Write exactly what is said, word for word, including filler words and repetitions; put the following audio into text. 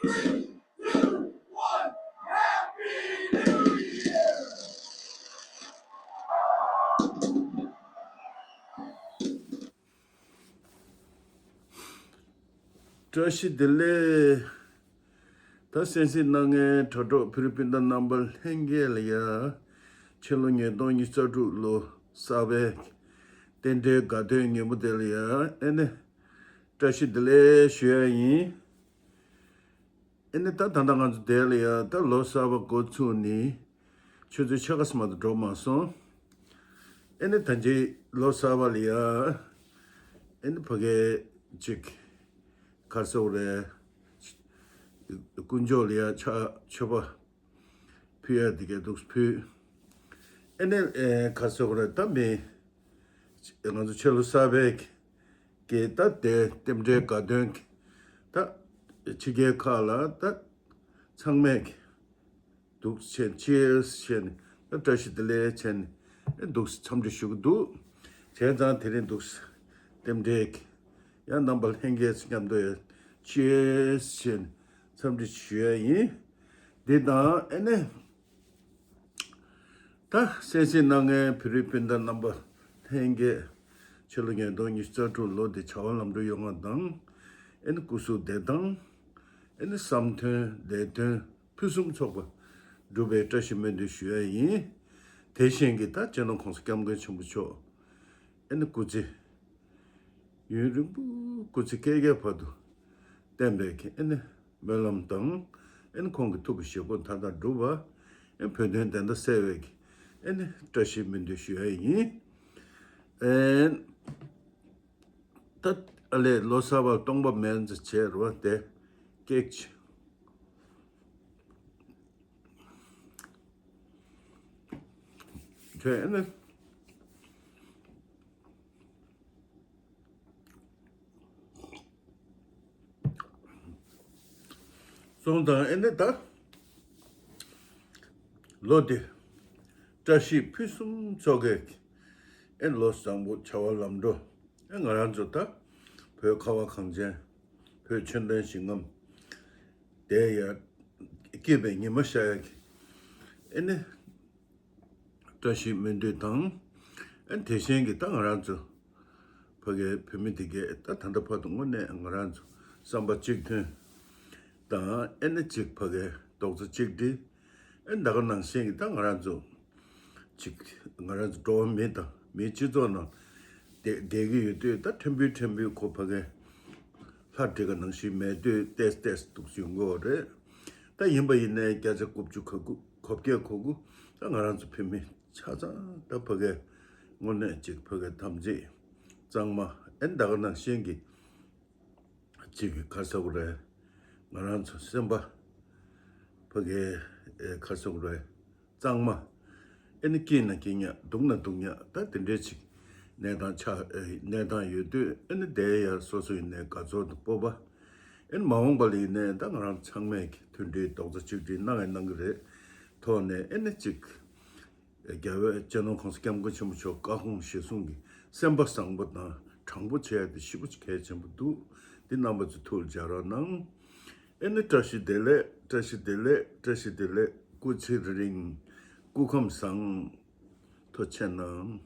བཀྲ་ཤིས་བདེ་ལེགས། ད་གསན་གཟིགས་གནང་མཁན་དྲ་གྲོགས་བོད་རིགས་སྤུན་ཟླ་རྣམ་པ་ལྷན་རྒྱས་ལ་ཡ། ཕྱི་ལོ་ཉིས་སྟོང་ཉི་ཤུ་རྩ་དྲུག་ལོ་གསར་པའི་རྟེན་འབྲེལ་དགའ་སྟོན་ཉིན་མོ་དེ་ལ་ཡ། ཨེ་ནི་བཀྲ་ཤིས་བདེ་ལེགས་ཞུ་ཡ་ཡིན། ཨེ་ནི་ད་ད་ལྟ་ང་ཚོ་དེ་ལ་ཡ་ད་ལོ་གསར་པ་འགོ་ཚུགས་ནི་ཆུ་ཚོད་ཕྱེད་ཀ་ཙམ་མ་གཏོགས་འགྲོ་མ་སོང་། ཨེ་ནི་ད་ཅི་ལོ་གསར་པ་ལ་ཡ། ཨེ་ནི་ཕ་གི་ཅིག་ག་རེ་ཟེར་དགོས་རེད། དཀོན་མཆོག་ལ་ཡ་ཕྱག་མཆོད་པ་ཕུལ་ཡ་དེ་གས་འདུག་ཕུལ། ཨེ་ནི་ཨེ་ག་རེ་ཟེར་དགོས་རེད། ད་མི་ང་ཚོ་ཕྱི་ལོ་གསར་པའི་གི་ད་དེ་རྟེན་འབྲེལ་དགའ་སྟོན་གི་ད་ཕྱི་རྒྱལ་ཁག་ལ་ད་ཚང་མས་གི་འདུག་བྱས་ནས་ཅི་ཡེས་བྱས་ནས་ད་བཀྲ་ཤིས་བདེ་ལེགས་བྱས་ནས་ཨེ་འདུག་འཚམས་འདྲི་ཞུ་གི་འདུག་བྱས་ཙང་དེ་རིང་འདུག་རྟེན་འབྲེལ་གི་ཡང་རྣམ་པ་ལྷན་རྒྱས་ཚོ་མཉམ་དུ་ཡ་ཅི་ཡེས་བྱས་ནས་འཚམས་འདྲི་ཞུ་ཡ་ཡིན། འདི་དང་ཨེ་ནས། ད་གསན་གཟིགས་གནང་མཁན་བོད་རིགས་སྤུན་ཟླ་རྣམ་པ་ལྷན་རྒྱས། ཕྱི་ལོ་ཉིས་སྟོང་ཉི་ཤུ་རྩ་དྲུག་ལོ་འདི་བྱ་བ་ལམ་འགྲོ་ཡོང་བ་དང་། ཨེ་ནི་སྐུ་གཟུགས་བདེ་ཐང་། ཨེ་ནི་བསམ་དོན་ལས་དོན་ཕུན་སུམ་ཚོགས་པ་འགྲུབ་པའི་བཀྲ་ཤིས་སྨོན་འདུན་ཞུ་ཡ་ཡིན། དེ་བཞིན་གྱི་ད་སྤྱི་ནོར་༸གོང་ས་༸སྐྱབས་མགོན་ཆེན་པོ་མཆོག་ཨེ་ནི་སྐུ་ཚེ་ཡུན་རིང་པོ་སྐུ་ཚེ་བསྐལ་བརྒྱའི་བར་དུ་བརྟན་པའི་གི་ཨེ་ནི་སྨོན་ལམ་དང་། ཨེ་ནི་ཁོང་གི་ཐུགས་ཀྱི་བཞེད་དགོངས་མཐའ་དག་འགྲུབ་པ། ཨེ་བོད་དོན་བདེན་མཐའ་གསལ་བའི་གི་ཨེ་ནི་བཀྲ་ཤིས་སྨོན་འདུན་ཞུ་ཡ་ཡིན། ཨེ་ད་ཨ་ལས་ལོ་གསར་པ་སྟོང་པ་མེད་ཙམ་བྱས་རོ་དེ་ཀེག་ཆེ། ཁྱོད་ཨེ་ནི། སོང་དང་ཨེ་ནི་ད། ལོ་འདི། བཀྲ་ཤིས་ཕུན་སུམ་ཚོགས་པའི། ཨེ་ལོ་བཟང་པོ་བྱ་བ་ལམ་འགྲོ། ཨེ་ང་རང་ཚོ་ད། བོད་ཁ་བ་གངས་ཅན། བོད་ཆོས་ལྡན་ཞིང་ཁམས། དེ་ཡ། སྐྱིད་པའི་ཉི་མ་ཤར་ཡ་གི། ཨེ་ནི། བཀྲ་ཤིས་སྨོན་འདུན་དང་། ཨ་དེ་བཞིན་གྱི་ད་ང་རང་ཚོ་ཕ་གིའི་བོད་མི་དེ་གས་ད་ད་ལྟ་བར་དུ་དངོས་གནས་ང་རང་ཚོ་བསམ་པ་གཅིག་མཐུན་དང་། ཨེ་ནི་གཅིག་ཕ་གིའི་རྡོག་རྩ་གཅིག་སྒྲིལ། ཨེ་ད་ག་ནང་བཞིན་གྱི་ད་ང་རང་ཚོ་གཅིག་ང་རང་ཚོ་འགྲོ་བ་མི་དང་མིའི་སྤྱི་ཚོགས་ནང་བསྡད་བསྡད་ཀྱི་ཡོད་དུས། ད་ཕྲན་བུ་ཕྲན་བུ་ཁོ་ཕ་གིའི་ལྷ་འདྲེ་ག་ནང་བཞིན་མེད་དུས་ཏེས་ཏེས་འདུག་ཡོང་གི་ཡོད་རེད། ད་ཡིན་པ་ཡིན་ནའི་བརྒྱ་ཆ་དགུ་བཅུ་གོ་དགུ་གོ་བརྒྱད་གོ་དགུ་ད་ང་རང་ཚོ་བོད་མི་ཆ་ཚང་ད་ཕ་གིའི་དངོས་གནས་གཅིག་ཕ་གིའི་དམ་ཚིག་གཙང་མ། ཨེ་ད་ག་ནང་བཞིན་གྱི་གཅིག་གི་ག་རེ་ཟེར་དགོས་རེད། ང་རང་ཚོ་སེམས་པ་ཕ་གིའི་ཨེ་ག་རེ་ཟེར་དགོས་རེད། གཙང་མ། ཨེ་ནི་སྐྱིད་ན་སྐྱིད་ཉག་སྡུག་ན་སྡུག་ཉག་ད་དེ་འདྲའི་ཅིག་གནས་སྟངས་ཆགས་ཨེ་གནས་སྟངས་ཡོད་དུས། ཨེ་ནི་དེ་ཡ་སོ་སོ་ཡིན་ནའི་དགའ་ཚོར་དང་སྤོབས་པ། ཨེ་ནི་མ་འོངས་པ་ལ་ཡིན་ནའི་ད་ང་རང་ཚང་མས་ཀྱི་མཐུན་སྒྲིལ་རྡོག་རྩ་གཅིག་སྒྲིལ་གནང་ཡ་གནང་གི་རེད། ཐོག་ནས་ཨེ་ནི་ཅིག་རྒྱལ་བའི་སྤྱི་ནོར་༸གོང་ས་༸སྐྱབས་མགོན་ཆེན་པོ་མཆོག་བཀའ་དགོངས་གཞིར་བཟུང་གིས་སེམས་པ་བཟང་པོ་དང་དྲང་པོ་བྱས་ཏེ་ཞེ་པོ་ཅིག་གལ་ཆེན་པོ་འདུག་འདི་རྣམ་པ་ཚོས་ཐུགས་ལ་འཇགས་རོགས་གནང་། ཨེ་ནི་བཀྲ་ཤིས་བདེ་ལེགས། བཀྲ་ཤིས་བདེ་ལེགས། བཀྲ་ཤིས་བདེ་ལེགས། སྐུ་ཚེ་རིང་། སྐུ་ཁམས་བཟང་། ཐུགས་རྗེ་གནང་།